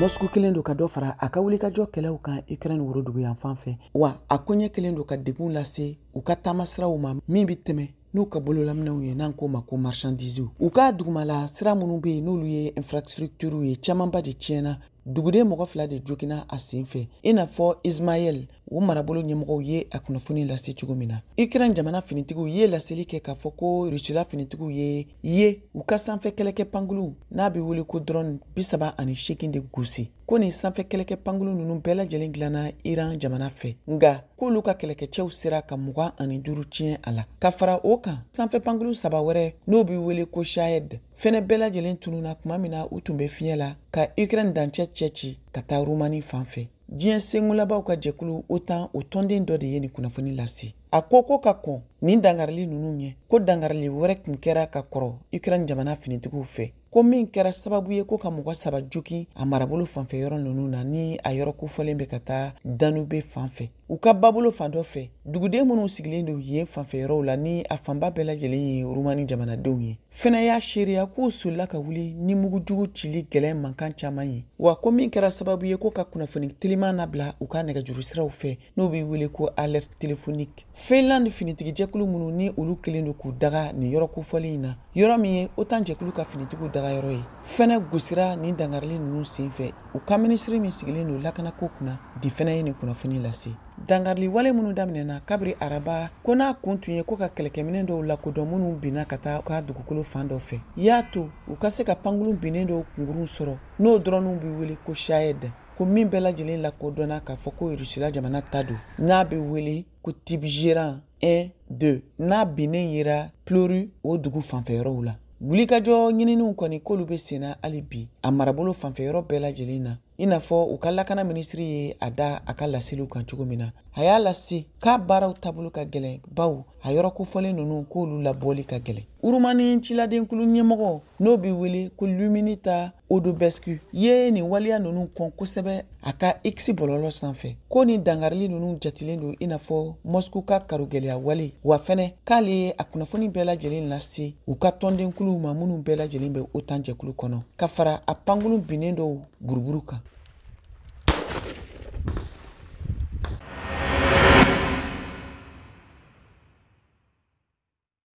Moscou kelen don ka dɔ fara a ka wulikajɔ kɛlɛw kan Ukraine woroduguyanfan fɛ, wa a koɲɛ kelen don ka degun lase u ka taamasiraw ma min bɛ tɛmɛ n'u ka bololaminɛw ye, n'an k'o ma ko marchandises. U ka dugumala sira minnu bɛ yen, n'olu ye infrastructure ye, camanba de tiɲɛna. Duguden mɔgɔ 2 de joginna a sen fɛ, i n'a fɔ Ismaël, o marabolo ɲɛmɔgɔw ye a kunnafoni lase cogo min na. Ukraine jamana finitigiw ye laseli kɛ k'a fɔ ko Rusila finitigiw ye u ka sanfɛ kɛlɛkɛ pankulu n'a bɛ wele ko drone 38 de gosi. Ko nin sanfɛ kɛlɛkɛ pankulu ninnu bɛɛ lajɛlen dilanna Iran jamana fɛ, nka k'olu ka kɛlɛkɛcɛw sera ka 25 tiɲɛ a la. Ka fara o kan, sanfɛ pankulu 3 wɛrɛ n'o bɛ wele ko Shahed fɛnɛ bɛɛ lajɛlen tununna tuma min na u tun bɛ fiɲɛ la ka Ukraine dancɛ cɛ ci ka taa Rumani fan fɛ. Diɲɛ sengulabaw ka jɛkulu OTAN, o tɔnden dɔ de ye nin kunnafoni lase. A ko ka kɔn nin dangarili ninnu ɲɛ, ko dangarili wɛrɛ tun kɛra ka kɔrɔ Ukraine jamana finitigiw fɛ, ko min kɛra sababu ye ko ka mɔgɔ 3 jogin a marabolo fanfɛ yɔrɔ ninnu na, ni a yɔrɔ kofɔlen bɛ ka taa Danube fan fɛ. U ka babolo fan dɔ fɛ, duguden minnu sigilen don yen fanfɛ yɔrɔw la, ni a fanba bɛɛ lajɛlen ye Rumani jamanadenw ye, fɛnɛ y'a seereya k'u solila ka wuli ni mugujugu cili gɛlɛn mankan caman ye, wa ko min kɛra sababu ye ko ka kunnafoni teliman nabila u ka nɛgɛjuru siraw fɛ, n'o bɛ wele ko alerte téléphonique. Finlande finitigijɛkulu minnu ni olu kelen don k'u daga nin yɔrɔ kofɔlen in na, yɔrɔ min ye OTAN jɛkulu ka finitigiw daga yɔrɔ ye, fɛnɛ gosira nin dangarili ninnu sen fɛ. U ka minisiri min sigilen don lakanako kunna de fɛnɛ ye nin kunnafoni lase. Dangarili wale minnu daminɛna kabiri araba, ko n'a kun tun ye ko ka kɛlɛkɛminɛn dɔw lakodɔn minnu binna ka taa u ka dugukolo fan dɔ fɛ, y'a to u ka se ka pankurun binnen dɔw kunkurun sɔrɔ, n'o dɔrɔnw bɛ wele ko Shahed, ko min bɛɛ lajɛlen lakodɔnna k'a fɔ ko Rusila jamana ta don, n'a bɛ wele ko Tibgeran 1 2, n'a binnen yera Ploru o dugu fanfɛ yɔrɔw la. Wulikajɔ ɲininiw kɔni k'olu bɛ senna hali bi a marabolo fanfɛ yɔrɔ bɛɛ lajɛlen na, i n'a fɔ u ka lakana minisiri ye a da a ka laseliw kan cogo min na. A y'a lase k'a baaraw taabolo ka gɛlɛn, bawo a yɔrɔ kofɔlen ninnu k'olu labɔli ka gɛlɛn. Urumani ciladenkulu ɲɛmɔgɔ n'o bɛ wele ko Luminita Odobescu ye nin waleya ninnu kɔn kosɛbɛ a ka X bɔlɔlɔ sanfɛ, ko nin dangarili ninnu jatilen don i n'a fɔ Moscou ka karogɛlɛya wale, wa fɛnɛ k'ale ye a kunnafoni bɛɛ lajɛlen lase u ka tɔndenkuluw ma minnu bɛɛ lajɛlen bɛ OTAN jɛkulu kɔnɔ, ka fara a pankurun binnen dɔw buruburu kan.